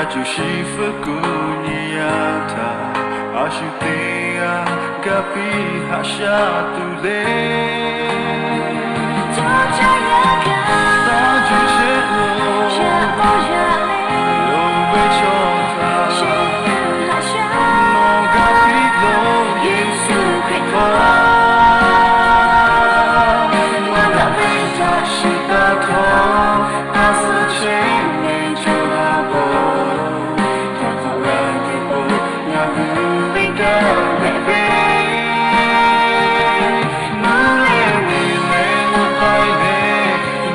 Cuˬ shiˍ hpfuhˇ kuˬ nyi yaˇ htaꞈ a shu teˇ g'aˇ gaˇ piˇ haꞈ shaˉ tuˬ le. Taˇ juˬ chehˇ lo, lo ve chaw htaꞈ nawˬ gaˇ piˇ lo Yeˍsuˆ Hkriꞈ htaꞈ maˇ daꞈ ve htaꞈ shiˍ taˇ htawˇ, a suhˍ chehˇ ve co ha hpawˇ htaꞈ k'awꞈ g'a te k'o, ngaˬ hui ve kaˇ hpehꞈ ve, mvuhˇ leh miˬ leh naˇ k'ai leh,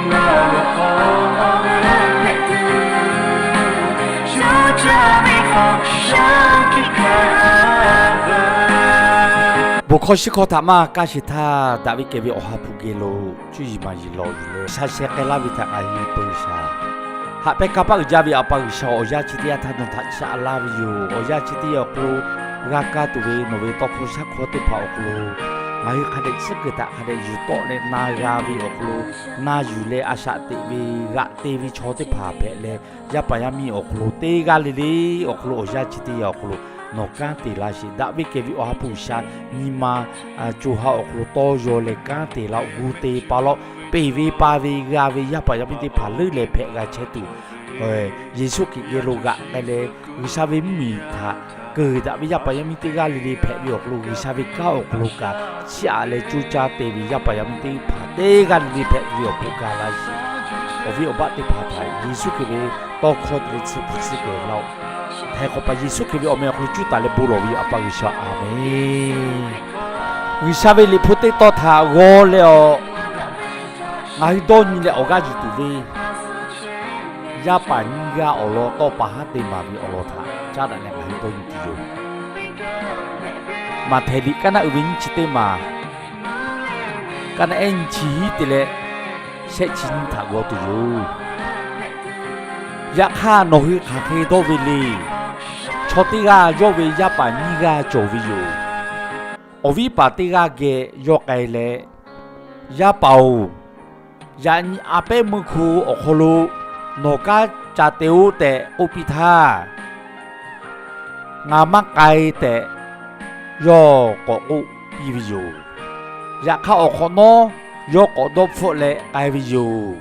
ngaˬ ve hk'aw awˬ g'euˆ hpehꞈ tuˬ, shu caˇ ve hk'a sha kiˆ hkanˍ ve. Bon hkawˇ shiˉ hkawˇ htaꞈ maˇ kaˇ sheˍ htaˇ, daꞈ ve kehˬ ve Awˬ ha hpu geh lo cuˇ yiˍ maˍ yiˍ lawˬ yuˬ leh, sha sheh k'ai laˇ ve htaꞈ ngaˬ hui peu shaˍ. Haꞈ pehnˇ kanˇ paˆ uiˍ jaˇ ve A pa G'uiˬsha, awˬ yanˇ chi teˇ yanˇ htaˇ nawˬ htaꞈ chiˇ aꞈ laˇ ve yoˬ. Awˬ yanˇ chi teˇ yanˇ awˬ hk'aw lo g'a kaˇ tuˬ ve nawˬ ve tawˇ hkawˇ shaˉ hkawˇ teˇ hpaˍ awˬ hk'aw lo, ngaˬ hui hk'a dehꞈ tcuhˉ kuiˬ htaꞈ hk'a dehꞈ yuˬ tawˆ leh na g'a ve awˬ hk'aw lo, na yuˬ leh a shaꞈ teꞈ ve g'aꞈ te ve chaw teˇ hpaˍ hpehꞈ leh, yaˇ paˍ yaˇ miˇ awˬ hk'aw lo teˇ g'aˇ le le awˬ hk'aw lo awˬ yanˇ chi teˇ yanˇ awˬ hk'aw lo nawˬ kanˉ te laˇ sheˍ. Daꞈ ve kehˬ ve Awˬ ha hpu G'uiˬsha nyi ma co ha awˬ hk'aw lo tawˇ yaw leh kanˉ te laˇ-oˆ. Gu te pa laˇ-oˆ. Peˬ ve pa ve g'a ve yaˇ paˍ yaˇ miˇ teˇ hpaˍ leuˉ leh hpehꞈ g'a chehˇ tuˬ, Yeˍsuˆ Hkriꞈ geh lo g'aꞈ k'ai leh, G'uiˬsha ve mvuhˇmiˬ htaꞈ keuˬ daꞈ ve yaˇ paˍ yaˇ miˇ teˇ g'aˇ le le hpehꞈ ve awˬ hk'aw lo, G'uiˬsha ve kanˉ awˬ hk'aw lo kaꞈ chiˇ aꞈ leh coˇ caˇ te ve yaˇ paˍ yaˇ miˇ teˇ hpaˍ teˇ g'aˇ le le hpehꞈ ve awˬ hk'aw lo ga laˇ sheˍ. Awˬ viˉ awˬ baˆ teˇ hpaˍ htaꞈ Yeˍsuˆ Hkriꞈ ve tawˇ hkawˇ te leh tsuhˇ hpu tsuhˇ kehˬ laˇ-oˆ. Htaiˍ hk'awꞈ paˍ Yeˍsuˆ Hkriꞈ ve awˬ meh awˬ hk'aw lo cuˇ taˍ leh bon lawˬ ve yoˬ. A pa G'uiˬsha, aˍmenˍ. G'uiˬsha ve Liꞈ hpu teˇ tawˇ htaꞈ g'aw leh awˬ, ngaˬ hui dawˇ nyi leh awˬ g'aˇ yuˬ tuˬ ve, yaˇ paˍ nyiˇ g'aˇ awˬ lawn tawˇ pa haˉ te maˍ ve awˬ lawn htaꞈ caˉ daꞈ leh ngaˬ hui dawˇ nyi tuˬ yoˬ. Maꞈhtehˍ liꞈ kaˉ naˆ uiˍ ve nyiˇ chi teˇ maˬ, kaˉ naˆ ehˉ nyiˇ chi hiˉ te leh shehˆ chi nyiˇ htaꞈ g'aw tuˬ yoˬ. Yaꞈ hk'aˇ, nawˬ hui hk'aˬ hk'e dawˇ ve le. Chaw teˇ g'aˇ yawˇ ve yaˇ paˍ nyiˇ g'aˇ cawˬ ve yoˬ. Awˬ viˉ paˍ teˇ g'aˇ geh yawˇ k'ai leh, Yaˇ paˍ-oˬ, yaꞈ nyi a pehˉ meuˇ hku awˬ hk'aw lo nawˬ kanˉ ca te-oˆ tehꞈ k'oˆ piˇ htaˇ, ngaˬ maˇ k'ai tehꞈ yawˇ k'awꞈ k'oˆ piˇ ve yoˬ. Yaꞈ hk'aˇ, awˬ hk'awꞈ nawˉ yawˇ k'awꞈ dawˇ hpfuhˆ leh k'ai ve yoˬ.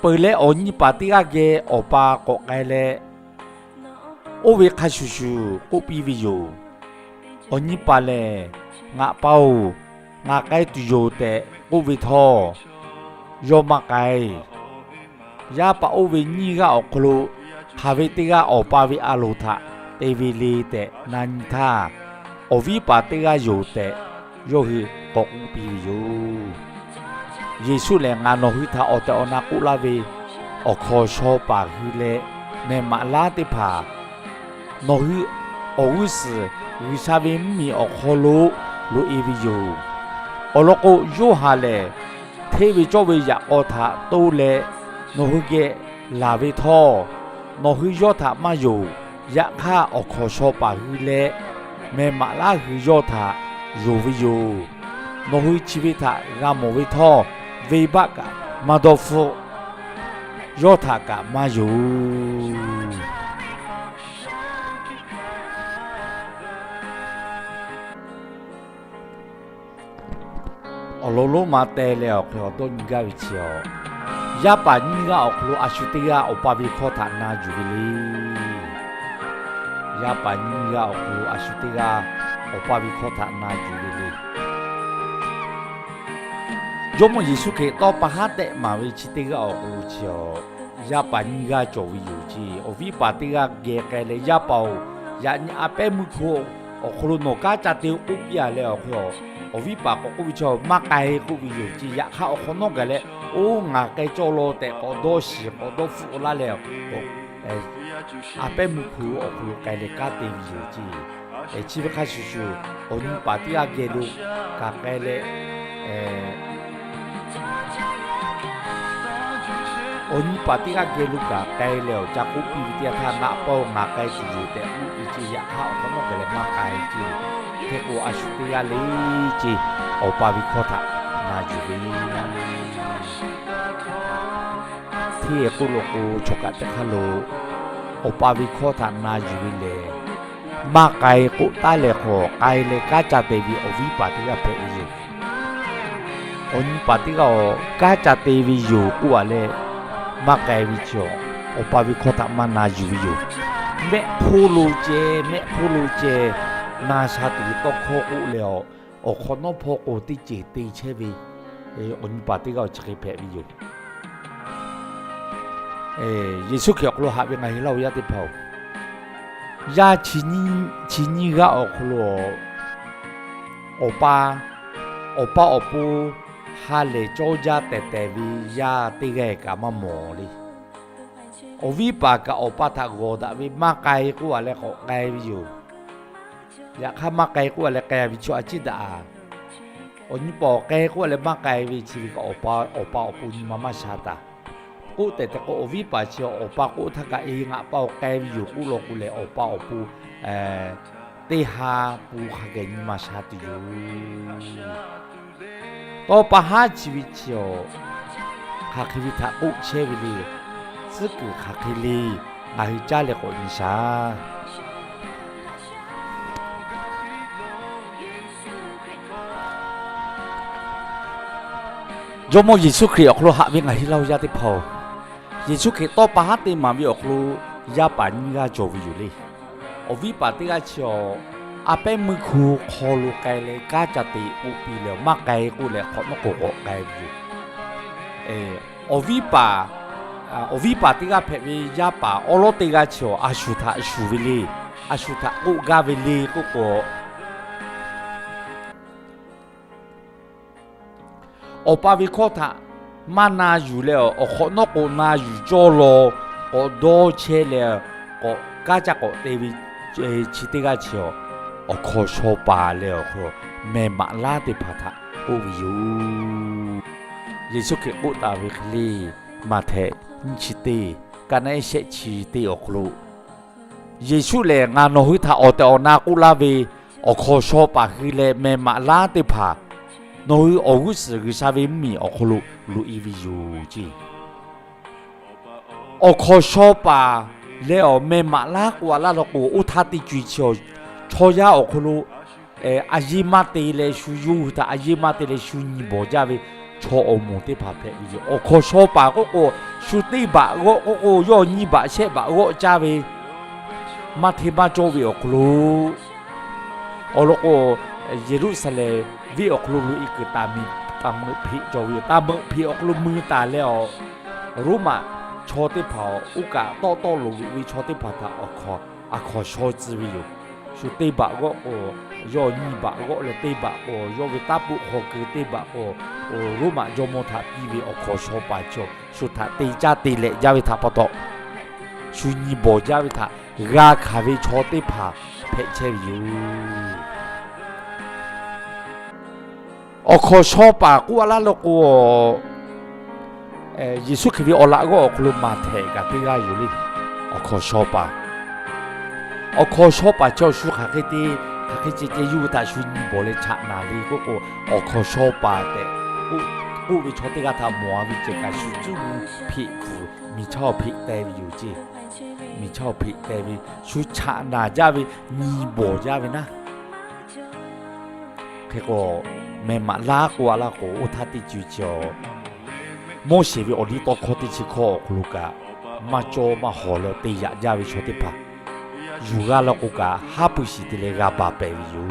Peuˬ leh, awˬ nyi paˍ teˇ g'aˇ geh awˬ pa k'awꞈ k'ai leh, oˇ ve hk'a shuˍ shuˍ k'oˆ piˇ ve yoˬ. Awˬ nyi paˍ lehˬ, Ngaˬ pa-oˬ, ngaˬ k'ai tuˬ yoˬ tehꞈ k'oˆ ve htawˇ, yawˇ maˇ k'ai. Yaˇ paˍ oˇ ve nyiˇ g'aˇ awˬ hk'aw lo hk'aˬ ve teˇ g'aˇ awˬ pa ve a loˍ htaꞈ te ve le tehꞈ na nyi htaˇ, awˬ viˉ paˍ teˇ g'aˇ yoˬ tehꞈ yawˇ hui k'awꞈ k'oˆ piˇ ve yoˬ. Yeˍsuˆ lehˬ, Ngaˬ nawˬ hui htaꞈ awˬ tehˬ awˬ na k'oˆ laˇ ve, awˬ hkawnˍ shaw paˍ hui leh mehˬ maꞈ laˉ teˇ hpaˍ nawˬ hui awˬ g'uˇ suhˍ G'uiˬsha ve mvuhˇmiˬ awˬ hk'aw lo loꞈ-e ve yoˬ. Awˬ lawn k'o, Yoˇhanˬ lehˬ hteˇ ve cawˇ ve yaꞈ k'aw htaꞈ toˇ leh nawˬ hui geh laˬ ve htawˇ, nawˬ hui yawˇ htaꞈ maˇ yonˍ. Yaꞈ hk'aˇ, awˬ hkawnˍ shaw paˍ hui leh mehˬ maꞈ laˉ hui yawˇ htaꞈ yonˍ ve yoˬ. Nawˬ hui chi ve htaꞈ g'a mawˬ ve htawˇ, venˇbaˆ kaꞈ maˇ dawˇ hpfuhˆ, yawˇ htaꞈ kaꞈ maˇ yonˍ. Awˬ lawn lonˉ ma teh leh awˬ hk'e awˬ dawˇ nyi gaˇ ve chi-a, yaˇ paˍ nyiˇ g'aˇ awˬ hk'aw lo a shu teˇ g'aˇ awˬ pa ve hkawˇ htaꞈ na yuˬ ve le. Yaˇ paˍ nyiˇ g'aˇ awˬ hk'aw lo a shu teˇ g'aˇ awˬ pa ve hkawˇ htaꞈ na yuˬ ve le. Jawˇ mawˇ Yeˍsuˆ Hkriꞈ tawˇ pa haˉ tehꞈ maˍ ve chi teˇ g'aˇ awˬ hk'aw lo chi-a, yaˇ paˍ nyiˇ g'aˇ cawˬ ve yoˬ ceˇ. Awˬ viˉ paˍ teˇ g'aˇ geh k'ai leh, Yaˇ paˍ-oˬ, yaꞈ nyi a pehˉ meuˇ hku awˬ hk'aw lo nawˬ kanˉ ca te-o k'oˆ piˇ-a leh awˬ hk'e, awˬ viˉ paˍ k'awꞈ k'oˆ ve chi, Maˇ k'ai k'oˆ ve yoˬ ceˇ. Yaꞈ hk'aˇ, awˬ hk'awꞈ nawˉ gaˬ leh, Oˇ, ngaˬ k'ai cawˇ law tehꞈ k'awꞈ dawˇ shiˍ k'awꞈ dawˇ hpfuhˆ laˇ leh, a pehˉ meuˇ hku awˬ hk'aw lo k'ai leh kanˉ te ve yoˬ ceˇ. Chi ve hk'a shuˍ shuˍ, awˬ nyi paˍ teˇ g'aˇ geh lo kaꞈ k'ai leh, awˬ nyi paˍ teˇ g'aˇ geh lo kaꞈ k'ai leh awˬ ca k'oˆ piˇ ve teˇ yanˇ htaˇ, Ngaˬ pa-oˬ, ngaˬ k'ai tuˬ yoˬ tehꞈ k'oˆ ve ceˇ. Yaꞈ hk'aˇ, awˬ hk'awꞈ nawˉ gaˬ leh maˇ k'ai ceˇ. Hk'e k'o, a shu teˇ g'aˇ le ceˇ, awˬ pa ve hkawˇ htaꞈ na yuˬ ve. Hteˇ k'oˆ lo k'o, chaw kaꞈ teˇ hk'aˇ lo Awˬ pa ve hkawˇ htaꞈ na yuˬ ve lehˬ, maˇ k'ai k'oˆ taˉ leh hk'aw k'ai leh kanˉ ca te ve awˬ viˉ paˍ teˇ g'aˇ hpehꞈ ve yoˬ. Awˬ nyi paˍ teˇ g'aˇ aˬ, kanˉ ca te ve yoˬ k'oˆ a leh, maˇ k'ai ve chi awˬ, awˬ pa ve hkawˇ htaꞈ maˇ na yuˬ ve yoˬ. Mehˆ hk'oˆ lo ceh, mehˆ hk'oˆ lo ceh, na sha tuˬ ve tawˇ hkawˇ k'oˆ leh awˬ, awˬ hk'awꞈ nawˉ hpawˇ k'o teˇ ceuˬ te chehˇ ve awˬ nyi paˍ teˇ g'aˇ awˬ chi hk'e hpehꞈ ve yoˬ. Yeˍsuˆ Hkriꞈ awˬ hk'aw lo haꞈ ve ngaˬ hui laˇ o yaˇ teˇ hpaˍ-oˬ, yaˇ chi nyiˇ g'aˇ awˬ hk'aw lo awˬ pa, awˬ pa awˬ pon ha lehˬ cawˇ jaˇ tehˬ tehˬ ve yaˇ teˇ g'aˇ kaꞈ maˇ mawˬ le. Awˬ viˉ paˍ kaꞈ awˬ pa htaꞈ g'awˬ daꞈ ve maˇ k'ai k'oˆ a leh k'awꞈ k'ai ve yoˬ. Yaꞈ hk'aˇ maˇ k'ai k'oˆ a leh k'ai ve chaw a ciˉ daꞈ a. Awˬ nyi paˍ awˬ k'ai k'oˆ a leh maˇ k'ai ve chi ve kaꞈ awˬ pa awˬ pon nyi ma maˇ sha taˍ. K'oˆ tehꞈ tehꞈ k'o awˬ viˉ paˍ chi awˬ pa k'oˆ htaˇ kaꞈ e ngaˬ pa awˬ k'ai ve yoˬ k'oˆ law k'o lehˬ, awˬ pa awˬ pon teˇ ha pun hk'a geh nyi ma sha tuˬ yoˬ. Tawˇ pa haˉ chi ve chi awˬ, hk'aˬ hk'e ve htaꞈ k'oˆ chehˇ ve le. Tcuhˉ kuiˬ hk'aˬ hk'e le, ngaˬ hui caˇ leh k'awꞈ nyi shaˍ. Jawˇmawˇ Yeˍsuˆ Hkriꞈ awˬ hk'aw lo haꞈ ve ngaˬ hui laˇ o yaˇ teˇ hpaˍ-oˬ, Yeˍsuˆ Hkriꞈ tawˇ pa haˉ te maˍ ve awˬ hk'aw lo yaˇ paˍ nyiˇ g'aˇ cawˬ ve yoˬ le. Awˬ viˉ paˍ teˇ g'aˇ chi awˬ, a pehˉ meuˇ hku hk'aw lo k'ai leh kanˉ ca te k'oˆ piˇ leh maˇ k'ai k'oˆ leh hk'awꞈ nawˉ k'o k'awꞈ k'ai ve yoˬ. Awˬ viˉ paˍ, awˬ viˉ paˍ teˇ g'aˇ hpehꞈ ve yaˇ paˍ awˉ lawˉ teˇ g'aˇ chi awˬ a shu htaꞈ shuˍ ve le. A shu htaꞈ k'oˆ gaˇ ve le k'oˆ k'o, awˬ pa ve hkawˇ htaꞈ maˇ na yuˬ leh awˬ hk'awꞈ nawˉ k'o na yuˬ cawˇ law, k'awꞈ dawˇ chehˇ leh k'awꞈ kanˉ caˇ k'awꞈ te ve chi teˇ g'aˇ chi awˬ, awˬ hkawnˍ shaw paˍ leh awˬ hk'aw meh maꞈ laˉ teˇ hpaˍ htaꞈ k'oˆ ve yoˬ. Yeˍsuˆ Hkriꞈ k'oˆ taˍ ve hk'e le, Maꞈhtehˍ nyiˇ chi teˇ, kaˆ naˆ ehˉ shehˆ chi teˇ awˬ hk'aw lo, Yeˍsuˆ lehˬ, Ngaˬ nawˬ hui htaꞈ awˬ tehˬ awˬ na k'oˆ laˇ ve, awˬ hkawnˍ shaw paˍ hui leh meh maꞈ laˉ teˇ hpaˍ nawˬ hui awˬ g'uˇ suhˍ G'uiˬsha ve mvuhˇmiˬ awˬ hk'aw lo loꞈ e ve yoˬ ceˇ. Awˬ hkawnˍ shaw paˍ leh awˬ meh maꞈ laˉ k'oˆ a laˇ law k'o, oˇ htaˇ teˇ co-e chi awˬ, chaw yaˇ awˬ hk'aw lo a yeˇ maˇ te leh shu yawˇ hui htaꞈ a yeˇ maˇ te leh shu nyi bawˬ jaˇ ve chaw awˬ moˍ teˇ hpaˍ hpehꞈ ve yoˬ. Awˬ hkawnˍ shaw paˍ k'oˆ k'o, shu teˇ baꞈ g'awˆ k'oˆ k'o, yawˇ nyiˇ baꞈ shehˆ baꞈ g'awˆ caˇ ve, maˇ hteˇ maˇ cawˇ ve awˬ hk'aw lo, awˬ lawn k'o, Yeˍruˆsaˍlehnˍ venˇ awˬ hk'aw lo loꞈ e kuiˬ taˍ meuꞈ hpeꞈ cawˬ ve yoˬ. Taˍ meuꞈ hpeꞈ awˬ hk'aw lo mui taˍ leh awˬ, Roˉmaꞈ chaw teˇ hpaˍ oˇ kaꞈ tawˆ tawˆ loꞈ loꞈ ve chaw teˇ hpaˍ htaꞈ awˬ hkawnˍ, a hkawnˍ shaw tcuh ve yoˬ. Shu teˇ baꞈ g'awˆ k'o, yawˇ nyiˇ baꞈ g'awˆ leh teˇ baꞈ k'o, yawˇ ve taˇ poˆ hk'aw keu teˇ baꞈ k'o, Roˉmaꞈ jawˇmawˇ htaꞈ piˇ ve awˬ hkawnˍ shaw paˍ chaw, shu htaꞈ te caˇ te lehꞈ jaˇ ve htaꞈ pa taw, shu nyi bawˬ jaˇ ve htaꞈ g'a hkanˍ ve chaw teˇ hpaˍ hpehꞈ chehˇ ve yoˬ. Awˬ hkawnˍ shaw paˍ k'oˆ a laˇ law k'o, Yeˍsuˆ Hkriꞈ ve awˬ laꞈ g'awˇ awˬ hk'aw lo Maꞈhtehˍ kaꞈ teˇ g'aˇ yoˬ le. Awˬ hkawnˍ shaw paˍ, awˬ hkawnˍ shaw paˍ chi awˬ shu hk'aˬ hk'e te, hk'aˬ hk'e ceh ceh yawˇ hui htaꞈ shu nyi bawˬ leh chaꞈ naˍ le k'oˆ k'o, awˬ hkawˍ shaw paˍ tehꞈ k'oˆ ve chaw teˇ g'aˇ htaꞈ mawˬ a ve ceh kaꞈ shu cuˇ gu hpeꞈ tuˬ miˬ chaˇ awˬ hpeꞈ te ve yoˬ ceˇ. Miˬ chaˇ awˬ hpeꞈ te ve, shu chaꞈ naˍ jaˇ ve, nyi bawˬ jaˇ ve naˉ. Hk'e k'o, meh maꞈ laˉ k'oˆ a laˇ k'o, oˇ htaˇ teˇ co-e chi awˬ, Moˉseˍ ve awˬliˇtawˇhkawˇ teˇ chi hkawˇ awˬ hk'aw lo kaꞈ, maˇ cawˇ maˇ hawˍ leh te yaꞈ jaˇ ve chaw teˇ hpaˍ yuˬ g'a law k'o kaꞈ, haˉ pui shiˍ te leh g'a baˬ pehˍ ve yoˬ.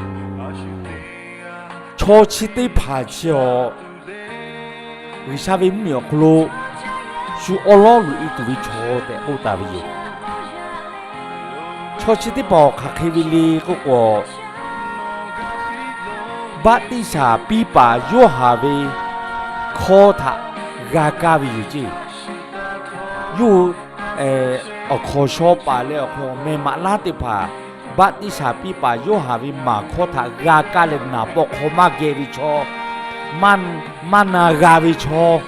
Chaw chi teˇ hpaˍ chi awˬ, G'uiˬsha ve mvuhˇmiˬ awˬ hk'aw lo shu awˉ lawˉ loꞈ e tuˬ ve chaw tehꞈ k'oˆ taˍ ve yoˬ. Chaw chi teˇ hpaˍ awˬ hk'aˬ hk'e ve le k'oˆ k'o, baˆtiˆsaˬ piˇ paˍ Yoˇhanˬ ve hkawˇ htaꞈ g'a kaˇ ve yoˬ ceˇ. Yawˇ hui awˬ hkawˍ shaw paˍ leh awˬ hk'aw meh maꞈ laˉ teˇ hpaˍ, baˆtiˆsaˬ piˇ paˍ Yoˇhanˬ ve maˍ hkawˇ htaꞈ g'a kaˇ leh naˍ paw hk'aw maˇ geh ve chaw, maˇ na g'a ve chaw,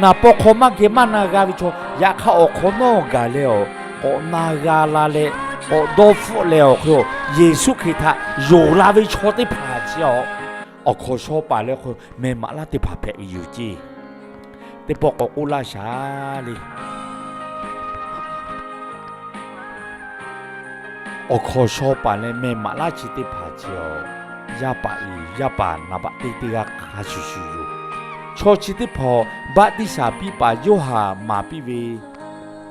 naˍ paw hk'aw maˇ geh maˇ na g'a ve chaw, yaꞈ hk'aˇ awˬ hk'awꞈ nawˉ gaˬ leh awˬ, k'awꞈ na g'a la leh, k'awꞈ dawˇ hpfuhˆ leh awˬ hk'aw, Yeˍsuˆ Hkriꞈ htaꞈ yonˍ la ve chaw teˇ hpaˍ chi awˬ, awˬ hkawˍ shaw paˍ leh awˬ hk'aw meh maꞈ laˉ teˇ hpaˍ hpehꞈ ve yoˬ ceˇ. Teˇ pawˆ k'awꞈ k'oˆ laˇ shaˍ le. Awˬ hkawnˍ shaw paˍ leh meh maꞈ laˉ chi teˇ hpaˍ chi awˬ, yaˇ paˍ uiˍ yaˇ paˍ naˍ baꞈ teˇ teˇ g'aˇ hk'a shuˍ shuˍ yoˬ. Chaw chi teˇ hpaˍ, baˆtiˆsaˬ piˇ paˍ Yoˇhanˬ maˍ piˇ ve,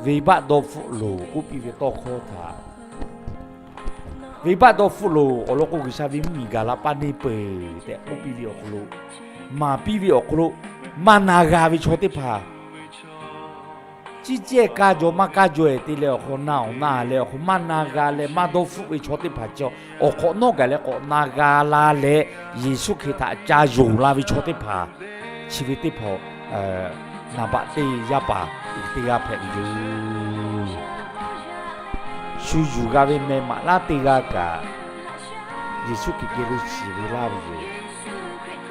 venˇbaˆ dawˇ hpfuhˆ loˬ k'oˆ piˇ ve tawˇ hkawˇ htaꞈ, venˇbaˆ dawˇ hpfuhˆ loˬ awˬ lawn k'o, G'uiˬsha ve mvuhˇmiˬ gaˬ la paˇ neˇ peuˬ tehꞈ k'oˆ piˇ ve awˬ hk'aw lo, maˍ piˇ ve awˬ hk'aw lo, maˇ na g'a ve chaw teˇ hpaˍ, ciˇ cehˇ kaˇ jaw maˇ kaˇ jaw-ehˍ te leh awˬ hk'aw na awˬ na leh awˬ hk'aw maˇ na g'a leh maˇ dawˇ hpfuhˆ ve chaw teˇ hpaˍ chi, awˬ hk'awꞈ nawˉ gaˬ leh k'awꞈ na g'a la leh, Yeˍsuˆ Hkriꞈ htaꞈ ca yonˍ la ve chaw teˇ hpaˍ, chi ve teˇ hpaˍ naˍ baꞈ teˇ yaˇ paˍ teˇ g'aˇ hpehꞈ ve yoˬ. Shu yuˬ g'a ve meh maꞈ laˉ teˇ g'aˇ kaꞈ, Yeˍsuˆ Hkriꞈ geh lo shiˍ veu laˇ ve yoˬ.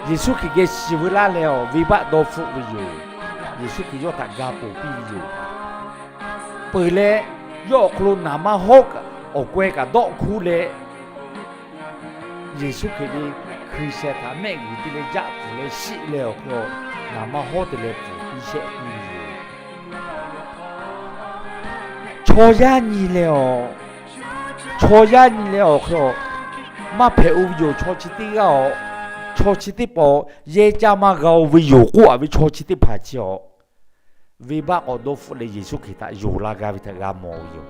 Yeˍsuˆ Hkriꞈ geh shiˍ veu laˇ leh awˬ, venˇbaˆ dawˇ hpfuhˆ ve yoˬ. Yeˍsuˆ Hkriꞈ yawˇ htaꞈ ga ponˬ piˇ ve yoˬ. Peuˬ leh, yawˇ awˬ hk'aw lo naˍ maˇ hawˉ kaꞈ, awˬ kawehˇ kaꞈ dawˆ hkuˇ leh, Yeˍsuˆ Hkriꞈ ve hkui sheh htaꞈ mehˆ g'uiˬ te leh jaˆ pfuhˍ leh shiˆ leh awˬ hk'aw, naˍ maˇ hawˉ te leh pfuhˍ piˇ shehˆ piˇ ve yoˬ. Chaw yaˇ nyi leh awˬ, chaw yaˇ nyi leh awˬ hk'aw, maˇ hpehꞈ-o ve yoˬ. Chaw chi teˇ g'aˇ awˬ, chaw chi teˇ hpaˍ yehˇ caˇ maˇ g'a-o ve yoˬ k'oˆ-a ve chaw chi teˇ hpaˍ chi awˬ, venˇbaˆ k'awꞈ dawˇ hpfuhˆ leh Yeˍsuˆ Hkriꞈ htaꞈ yonˍ la g'a ve htaꞈ g'a mawˬ ve yoˬ.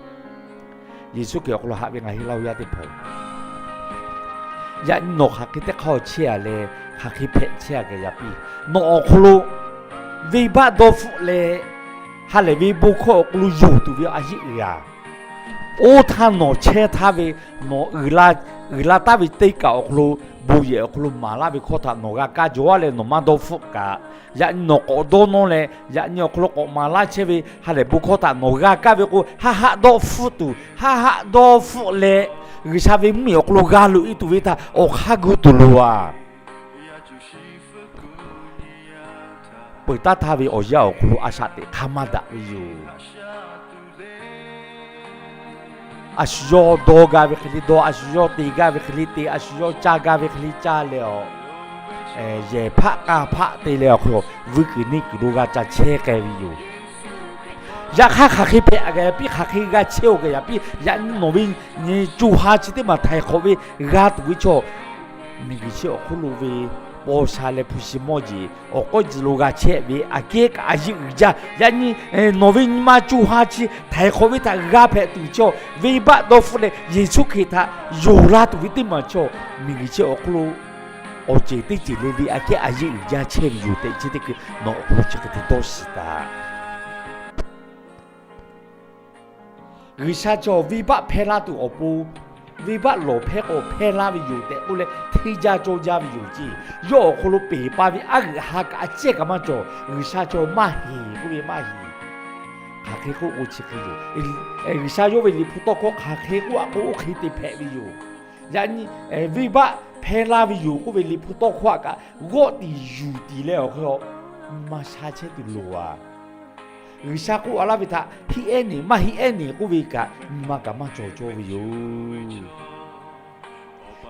Yeˍsuˆ Hkriꞈ awˬ hk'aw lo haꞈ ve ngaˬ hui Laˇ huˍ yaˇ teˇ hpaˍ-oˬ, yaꞈ nyi nawˬ hk'aˬ hk'e teˇ hk'aˇ chehˇ-a leh, hk'aˬ hk'e hpehꞈ chehˇ-a gaˬ yaꞈ piˇ, nawˬ awˬ hk'aw lo venˇbaˆ dawˇ hpfuhˆ leh, ha lehˬ ve bon hkawˇ awˬ hk'aw lo yonˍ tuˬ ve a yeˆ g'a. Oˇ htaˇ nawˬ chehˇ htaˇ ve, nawˬ uiˍ la taˉ ve teˇ kaꞈ awˬ hk'aw lo, bon yehˬ awˬ hk'aw lo maˍ laˇ ve hkawˇ htaꞈ nawˬ g'a kaˇ jaw-a leh nawˬ maˇ dawˇ hpfuhˆ kaꞈ, yaꞈ nyi nawˬ k'awꞈ dawˇ nawˇ leh yaꞈ nyi awˬ hk'aw lo k'awꞈ maˍ laˇ chehˇ ve ha lehˬ bon hkawˇ htaꞈ nawˬ g'a kaˇ ve k'o, haˆ haˆ dawˇ hpfuhˆ tuˬ, haˆ haˆ dawˇ hpfuhˆ leh, G'uiˬsha ve mvuhˇmiˬ awˬ hk'aw lo g'a loꞈ-e tuˬ ve htaꞈ awˬ hk'aˇ gu tuˬ loˬ-a. Peuˬ taˉ htaˇ ve awˬ yanˇ awˬ hk'aw lo a shaꞈ teꞈ hk'aˇ maˇ daꞈ ve yoˬ. A shu yawˇ dawˇ gaˇ ve hk'e le dawˇ, a shu yawˇ te gaˇ ve hk'e le te, a shu yawˇ caˇ gaˇ ve hk'e le caˇ leh awˬ, yehˬ hpaˆ k'aˇ hpaˆ te leh awˬ hk'aw lo vuiˇ kuiˬ neˇ kuiˬ lo g'a ca chehˇ k'ai ve yoˬ. Yaꞈ hk'aˇ hk'aˬ hk'e hpehꞈ gaˬ yaꞈ piˇ, hk'aˬ hk'e g'a chehˇ-oˬ gaˬ yaꞈ piˇ, yaꞈ nyi nawˬ ve co ha chi teˇ maˬ htaiˍ hk'awꞈ ve g'a tuˬ ve chaw, miˬguiˬ chi awˬ hk'oˆ lo ve paw sha leh hpu shi mawˇ jeˬ awˬ k'awehˇ tcuh lo g'a chehˇ ve aꞈ kehˉ kaꞈ a yeˆ uiˍ jaˇ. Yaꞈ nyi nawˬ ve nyi ma co ha chi htaiˍ hk'awꞈ ve htaꞈ g'a hpehꞈ tuˬ chaw, venˇbaˆ dawˇ hpfuhˆ leh Yeˍsuˆ Hkriꞈ htaꞈ yonˍ la tuˬ ve teˇ maˬ chaw, miˬguiˬ chi awˬ hk'oˆ lo awˬ ceuˬ teˇ ceuˬ le le aꞈ kehˉ a yeˆ uiˍ jaˇ chehˇ ve yoˬ tehꞈ chi teˇ hkui nawˬ awˬ hk'aw lo chi hk'e te dawˇ shiˍ taˍ. G'uiˬsha chaw venˇbaˆ hpehˇ laˇ tuˬ awˬ pon, venˇbaˆ lawˬ hpehˇ k'o hpehˇ laˇ ve yoˬ tehꞈ k'oˆ leh hteˇ jaˇ cawˇ jaˇ ve yoˬ ceˇ. Yawˇ awˬ hk'aw lo peˬ pa ve aˉ g'uiˬ ha kaꞈ a cehˇ kaꞈ maˇ cawˬ. G'uiˬsha chaw maˇ heˍ k'oˆ ve maˇ heˍ. Hk'aˬ hk'e k'oˆ k'o chi hk'e yoˬ. G'uiˬsha yawˇ ve liꞈ hpu tawˇ hkawˇ hk'aˬ hk'e k'oˆ-a k'o oˇ hk'e te hpehꞈ ve yoˬ. Yaꞈ nyi venˇbaˆ hpehˇ laˇ ve yoˬ k'oˆ ve liꞈ hpu tawˇ hkawˇ-a kaꞈ g'awˆ tiˍ yuˬ tiˍ leh awˬ hk'e nyi ma sha chehˇ tuˬ loˬ-a. G'uiˬsha k'oˆ-a laˇ ve htaꞈ heˆ ehˉ neˍ maˇ heˆ ehˉ neˍ k'oˆ ve kaꞈ, nyi ma kaꞈ maˇ cawˬ cawˇ ve yoˬ.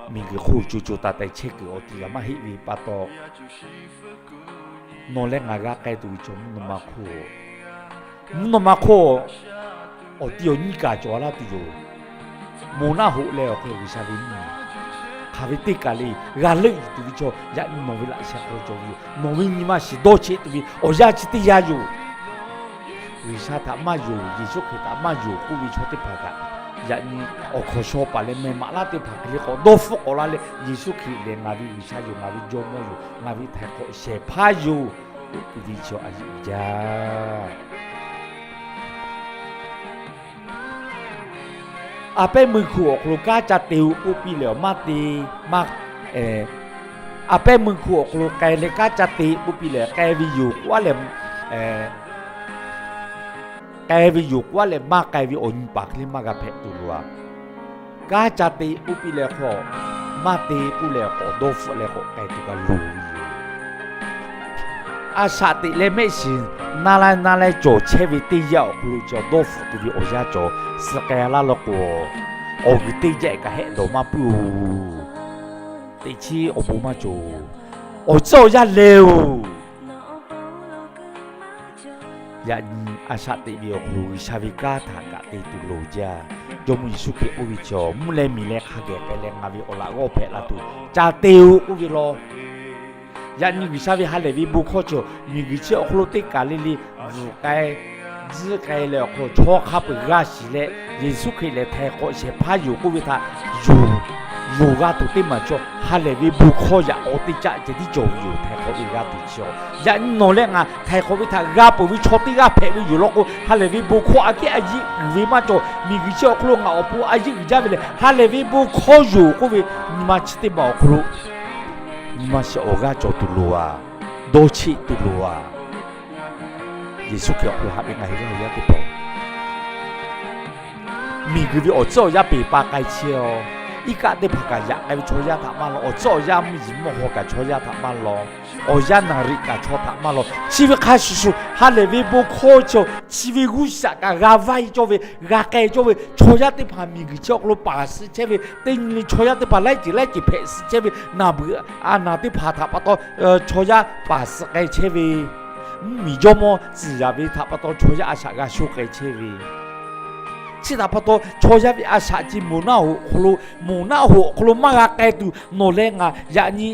Miˬguiˬ hk'oˆ co co taiˍ taiˍ chehˇ kuiˬ awˬ ti g'a maˇ heˆ ve pa taw, nawˬ leh ngaˬ g'a k'ai tuˬ ve chaw mvuhˇ naw ma hk'oˆ, mvuhˇ naw ma hk'oˆ awˬ ti awˬ nyiˇ kaˬ cawˬ laˇ tuˬ yoˬ. Moˬ naˆ hoꞈ leh awˬ hk'e G'uiˬsha ve nyi hk'aˬ ve teˇ kaˬ le g'a leuˆ yuˬ tuˬ ve chaw, yaꞈ nyi nawˬ ve laꞈ sheh hk'aw cawˬ ve yoˬ. Nawˬ ve nyi ma shiˍ dawˇ cheˆ tuˬ ve awˬ yanˇ chi teˇ yanˇ yoˬ. G'uiˬsha htaꞈ maˇ yonˍ, Yeˍsuˆ Hkriꞈ htaꞈ maˇ yonˍ k'oˆ ve chaw teˇ hpaˍ kaꞈ, yaꞈ nyi awˬ hkawnˍ shaw paˍ leh meh maꞈ laˉ teˇ hpaˍ hk'e le k'awꞈ dawˇ hpfuhˆ k'awꞈ la leh, Yeˍsuˆ Hkriꞈ lehˬ ngaˬ ve G'uiˬsha yoˬ, ngaˬ ve Jawˇmawˇ yoˬ, ngaˬ ve htaiˍ hk'awꞈ shehˍ hpaˇ yoˬ k'oˆ tuˬ ve chi a yeˆ uiˍ jaˇ. A pehˉ meuˇ hku awˬ hk'aw lo kanˉ ca te-o k'oˆ piˇ lehˬ awˬ maˇ te, maˇ, a pehˉ meuˇ hku awˬ hk'aw lo k'ai leh kanˉ ca te k'oˆ piˇ lehˬ k'ai ve yoˬ k'oˆ-a leh, k'ai ve yoˬ k'oˆ-a leh maˇ k'ai ve awˬ nyi paˍ hk'e le maˇ g'a hpehꞈ tuˬ loˬ-a. Kanˉ ca te k'oˆ piˇ leh hk'aw, maˇ te k'oˆ leh k'awꞈ dawˇ hpfuhˆ leh k'awꞈ k'ai tuˬ kaꞈ loˬ ve yoˬ. A shaꞈ teꞈ leh mehˆ shiˍ na laiˉ na laiˉ cawˬ chehˇ ve teˇ yanˇ awˬ hk'aw lo cawˬ dawˇ hpfuhˆ tuˬ ve awˬ yanˇ cawˬ suh k'ai laˇ law k'o, awˬ g'uiˬ teˇ jaˆ kaꞈ hehˆ dawˬ maˇ puiˉ-oˬ. Teꞈ chiˉ awˬ bon maˇ cawˬ. Awˬ tcuhˉ awˬ yanˇ leh-oˬ, yaꞈ nyi a shaꞈ teꞈ ve awˬ hk'aw lo G'uiˬsha ve kanˉ htaꞈ kaꞈ te tuˬ loˬ jaˇ. Jawˇmawˇ Yeˍsuˆ Hkriꞈ k'oˆ ve chi, mvuhˇ leh miˬ leh hk'a geh k'ai leh ngaˬ ve awˬ laꞈ g'awˇ hpehꞈ la tuˬ ca te-o k'oˆ ve law. Yaꞈ nyi G'uiˬsha ve ha lehˬ ve bon hkawˇ chi, miˬguiˬ chi awˬ hk'aw lo teˇ kaˬ le le bvuhꞈ k'ai, tzuhˇ k'ai leh awˬ hk'aw lo chaw hk'a peu-eˬ g'a shiˍ leh, Yeˍsuˆ Hkriꞈ lehˬ htaiˍ hk'awꞈ shehˍ hpaˇ yoˬ k'oˆ ve htaꞈ yonˍ, yonˍ g'a tuˬ teˇ maˬ chaw ha lehˬ ve bon hkawˇ yaꞈ k'aw teˇ caˆ ceh tiˉ cawˬ ve yoˬ. Htaiˍ hk'awꞈ ve g'a tuˬ chi-a, yaꞈ nyi nawˬ leh ngaˬ htaiˍ hk'awꞈ ve htaꞈ g'a peuˬ ve chaw teˇ g'aˇ hpehꞈ ve yoˬ law k'o, ha lehˬ ve bon hkawˇ aꞈ kehˉ a yiˆ uiˍ ve maˇ cawˬ. Miˬguiˬ chi awˬ hk'aw lo ngaˬ awˬ pon a yiˆ uiˍ jaˇ ve lehˬ, ha lehˬ ve bon hkawˇ yoˬ k'oˆ ve, nyi ma chi teˇ maˬ awˬ hk'aw lo nyi ma shiˍ awˬ g'aˇ cawˬ tuˬ loˍ-a. Dawˇ cheˆ tuˬ loˍ-a. Yeˍsuˆ Hkriꞈ awˬ hk'aw lo haꞈ ve ngaˬ hui laˇ yaˇ teˇ hpaˍ, miˬguiˬ ve awˬ tcuhˉ awˬ yanˇ peˬ pa k'ai chehˇ-a. Iˉ kaˆ teˇ hpaˍ kaꞈ yaꞈ k'ai ve chaw yaˇ htaꞈ maˇ law, awˬ tcuhˉ awˬ yanˇ mvuhˇ yiˍ mvuhˇ haw kaꞈ chaw yaˇ htaꞈ maˇ law, awˬ yanˇ naˍ riꞈ kaꞈ chaw htaꞈ maˇ law. Chi ve hk'a shuˍ shuˍ, ha lehˬ ve bon hkawˇ chi, chi ve g'uˇ shaꞈ kaꞈ g'a vaiˇ cawˇ ve, g'a k'ai cawˇ ve, chaw yaˇ teˇ hpaˍ miˬguiˬ chi awˬ hk'aw lo paˍ suh chehˇ ve, teˇ nyi le chaw yaˇ teˇ hpaˍ laiˉ ceuˬ laiˉ ceuˬ hpehꞈ suh chehˇ ve, naˬ beuꞈ a naˬ teˇ hpaˍ htaꞈ pa taw chaw yaˇ paˍ suh k'ai chehˇ ve, mvuhˇ miˬ jawˇmawˇ tcuhˍ yaˍ ve htaꞈ pa taw chaw yaˇ a shaꞈ g'a sho k'ai chehˇ ve, chi htaꞈ pa taw chaw yaˇ ve a shaꞈ chi moˬ naˆ hoꞈ awˬ hk'aw lo, moˬ naˆ hoꞈ awˬ hk'aw lo maˇ g'a k'ai tuˬ nawˬ leh ngaˬ yaꞈ nyi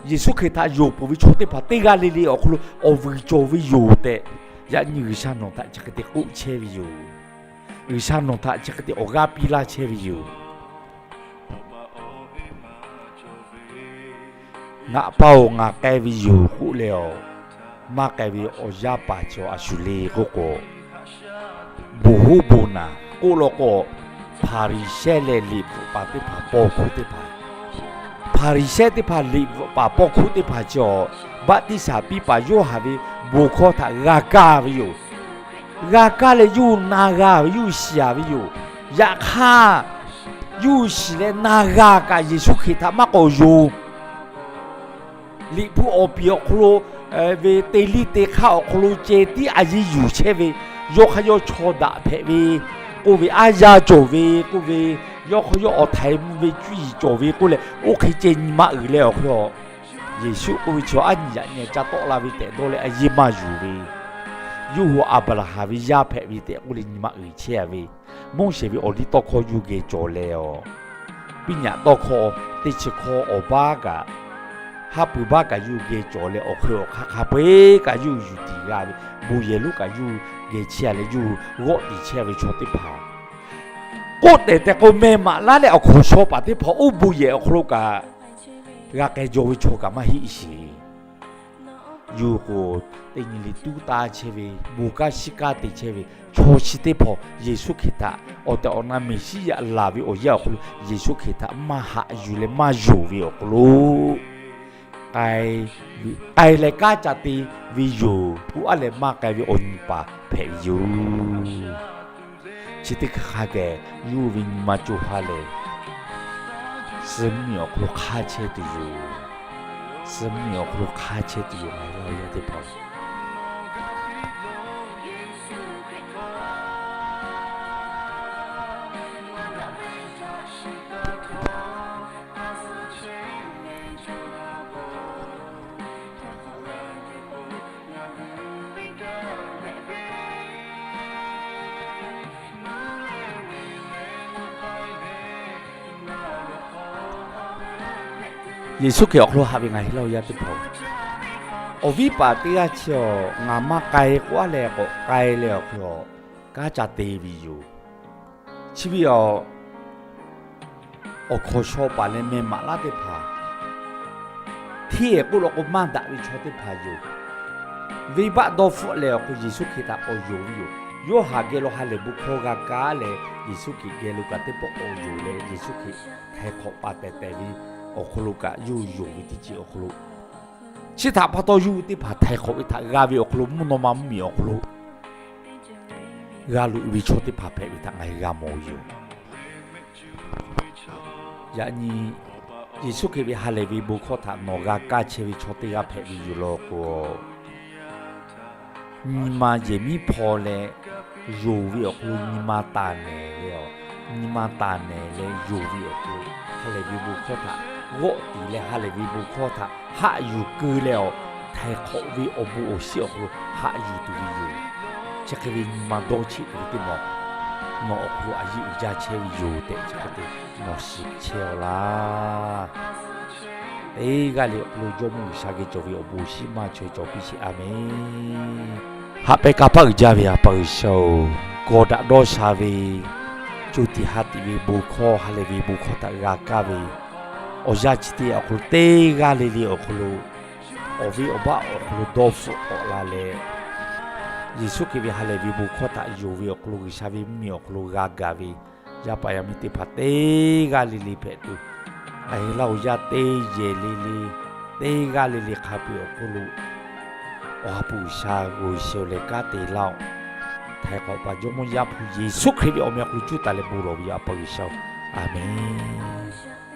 Yeˍsuˆ Hkriꞈ htaꞈ yonˍ peuˬ ve chaw teˇ hpaˍ teˇ g'aˇ le le awˬ hk'aw lo awˬ vuiˬ cawˬ ve yoˬ tehꞈ, yaꞈ nyi G'uiˬsha nawˬ htaꞈ chi hk'e te k'oˆ chehˇ ve yoˬ. G'uiˬsha nawˬ htaꞈ chi hk'e te awˬ g'aˇ piˇ laˇ chehˇ ve yoˬ. Ngaˬ pa-oˬ, ngaˬ k'ai ve yoˬ k'oˆ leh-aˬ, maˇ k'ai ve awˬ yaˇ paˍ chi a shu le k'oˆ k'o, bon hoˉ bon naˍ k'oˆ law k'o, Hpaˍriˍsehˇ leh liꞈ bvuhꞈ paˍ teˇ hpaˍ paw hkuˇ teˇ hpaˍ, Hpaˍriˍsehˇ teˇ hpaˍ liꞈ bvuhꞈ paˍ paw hkuˇ teˇ hpaˍ chi-aˬ, baˆtiˆsaˬ piˇ paˍ Yoˇhanˬ ve bon hkawˇ htaꞈ g'a kaˇ ve yoˬ. G'a kaˇ leh yawˇ hui na g'a ve, yawˇ hui shiˍ-a ve yoˬ. Yaꞈ hk'aˇ, yawˇ hui shiˍ leh na g'a kaꞈ Yeˍsuˆ Hkriꞈ htaꞈ maˇ k'awꞈ yonˍ. Liꞈ hpu awˬ piˍ awˬ hk'aw lo ve teˇ liˇ teˇ hk'aˇ awˬ hk'aw lo ceh tiˉ a yiˇ yuˬ chehˇ ve, yawˇ hk'aˇ yawˇ chaw daꞈ hpehꞈ ve k'oˆ ve, aˉ yaˇ cawˬ ve k'oˆ ve, yawˇ hk'aˇ yawˇ awˬ htaiˍ mvuh ve cuˇ yiˍ cawˬ ve k'oˆ leh, oˇ hk'e ceh nyi ma uiˍ leh awˬ hk'e-aˬ, Yeˍsuˆ k'oˆ ve chaw aˉ nyi yaꞈ nyi ca tawˆ la ve tehꞈ dawˇ leh a yiˇ maˇ yuˬ ve, yawˇ hui Aˍbraˍhanˍ ve yaˇ hpehꞈ ve tehꞈ k'oˆ leh nyi ma uiˍ chehˇ-a ve, Moˉseˍ ve awˬliˇtawˇhkawˇ yawˇ hui geh cawˬ leh-aˬ, piˇ nyaꞈ tawˇhkawˇ teˇ chi hkawˇ awˬ baˆ kaꞈ, haˉ pui baˆ kaꞈ yawˇ hui geh cawˬ leh awˬ hk'e awˬ hk'aˇ hk'a peu-eˬ kaꞈ yawˇ hui yuˬ tiˍ g'a ve, bon yehˬ lonˉ kaꞈ yawˇ hui geh chehˇ-a leh yawˇ hui g'awˆ tiˍ chehˇ ve chaw teˇ hpaˍ k'oˆ tehˬ tehꞈ k'o, meh maꞈ laˉ leh awˬ hkawnˍ shaw paˍ teˇ hpaˍ oˇ bon yehˬ awˬ hk'aw lo kaꞈ g'a k'ai jaw ve chaw kaꞈ maˇ heˆ sheˍ. Yawˇ hui k'o, teˇ nyi le tuˉ taˇ chehˇ ve, bon kanˉ shiˉ kanˉ te chehˇ ve chaw chi teˇ hpaˍ Yeˍsuˆ Hkriꞈ htaꞈ awˬ tehˬ awˬ na Meˍsiˉyaꞈ laˬ ve awˬ yanˇ awˬ hk'aw lo Yeˍsuˆ Hkriꞈ htaꞈ maˇ haꞈ yuˬ leh maˇ yonˍ ve awˬ hk'aw lo k'ai leh kanˉ ca te ve yoˬ. K'oˆ-a leh maˇ k'ai ve awˬ nyi paˍ hpehꞈ ve yoˬ. Chi teˇ hk'aˇ hk'a geh yawˇ ve nyi ma co ha lehˬ, suh mvuhˇmiˬ awˬ hk'aw lo hk'aˇ chehˇ tuˬ yoˬ. Suh mvuhˇmiˬ awˬ hk'aw lo hk'aˇ chehˇ tuˬ yoˬ, ngaˬ hui laˇ yaˇ teˇ hpaˍ. Yeˍsuˆ Hkriꞈ awˬ hk'aw lo haꞈ ve ngaˬ hui laˇ yaˇ teˇ hpaˍ, awˬ viˉ paˍ teˇ g'aˇ chi-aˬ, ngaˬ maˇ k'ai k'oˆ-a leh k'awꞈ k'ai leh awˬ hk'e-aˬ, kanˉ ca te ve yoˬ. Chi ve-aˬ, awˬ hkawnˍ shaw paˍ leh meh maꞈ laˉ teˇ hpaˍ, hteˇ-ehˍ k'oˆ law k'o maˇ daꞈ ve chaw teˇ hpaˍ yoˬ. Venˇbaˆ dawˇ hpfuhˆ leh awˬ hk'aw lo Yeˍsuˆ Hkriꞈ htaꞈ k'awꞈ yonˍ ve yoˬ. Yoˇhanˬ geh lo ha lehˬ bon hkawˇ g'a kaˇ leh Yeˍsuˆ Hkriꞈ geh lo kaꞈ teˇ pawˆ k'awꞈ yonˍ leh Yeˍsuˆ Hkriꞈ htaiˍ hk'awꞈ paˍ tehˬ tehˬ ve awˬ hk'aw lo kaꞈ yawˇ hui yonˍ ve teˇ ceuˬ awˬ hk'aw lo, chi htaꞈ pa taw yawˇ hui teˇ hpaˍ htaiˍ hk'awꞈ ve htaꞈ g'a ve awˬ hk'aw lo mvuhˇ naw ma mvuhˇmiˬ awˬ hk'aw lo g'a loꞈ-e ve chaw teˇ hpaˍ hpehꞈ ve htaꞈ ngaˬ hui g'a mawˬ ve yoˬ. Yaꞈ nyi Yeˍsuˆ Hkriꞈ ve ha lehˬ ve bon hkawˇ htaꞈ nawˬ g'a kaˇ chehˇ ve chaw teˇ g'aˇ hpehꞈ ve yoˬ law k'o, nyi ma yehˬ miˉ hpaw leh yonˍ ve awˬ hk'aw lo nyi ma taˍ nehˬ leh-aˬ, nyi ma taˍ nehˬ leh yonˍ ve awˬ hk'aw lo ha lehˬ ve bon hkawˇ htaꞈ g'awˆ tiˍ leh ha lehˬ ve bon hkawˇ htaꞈ haꞈ yuˬ keu leh-aˬ, htaiˍ hk'awꞈ ve awˬ bon awˬ shinˉ awˬ hk'aw lo haꞈ yuˬ tuˬ ve yoˬ. Chi hk'e ve nyi ma dawˇ cheˆ tuˬ ve teˇ maˬ nawˬ awˬ hk'aw lo a yeˇ uiˍ jaˇ chehˇ ve yoˬ tehꞈ chi hk'e te nawˬ shiˍ chehˇ-aw laˇ. Teˇ g'aˇ le awˬ hk'aw lo Jawˇmawˇ G'uiˬsha geh cawˬ ve awˬ bon shiˍ maˇ chaweh cawˬ piˇ sheˍ. A menˬ. Haꞈ pehnˇ kanˇ paˆ uiˍ jaˇ ve A pa G'uiˬsha-oˬ, kawˬ daꞈ dawˇ sha ve, co tiꞈ ha tiꞈ ve bon hkawˇ, ha lehˬ ve bon hkawˇ htaꞈ g'a kaˇ ve, awˬ yanˇ chi teˇ yanˇ awˬ hk'aw lo teˇ g'aˇ le le awˬ hk'aw lo awˬ viˉ awˬ baˆ awˬ hk'aw lo dawˇ hpfuhˆ k'awꞈ la leh, Yeˍsuˆ Hkriꞈ ve ha lehˬ ve bon hkawˇ htaꞈ yonˍ ve awˬ hk'aw lo G'uiˬsha ve mvuhˇmiˬ awˬ hk'aw lo g'a gaˬ ve yaˇ paˍ yaˇ miˇ teˇ hpaˍ teˇ g'aˇ le le hpehꞈ tuˬ, ngaˬ hui Laˇ huˍ yaˇ teˇ yehˬ le le, teˇ g'aˇ le le hk'a peu-eˬ awˬ hk'aw lo Awˬ ha hpu G'uiˬsha g'oˬ shehˍ-oˬ leh kanˉ te laˇ-oˆ. Htaiˍ hk'awꞈ paˍ Jawˇmawˇ Yaˇ hpu Yeˍsuˆ Hkriꞈ ve awˬ meh awˬ hk'aw lo cuˇ taˍ leh bon lawˬ ve yoˬ, A pa G'uiˬsha-oˬ. A menˬ.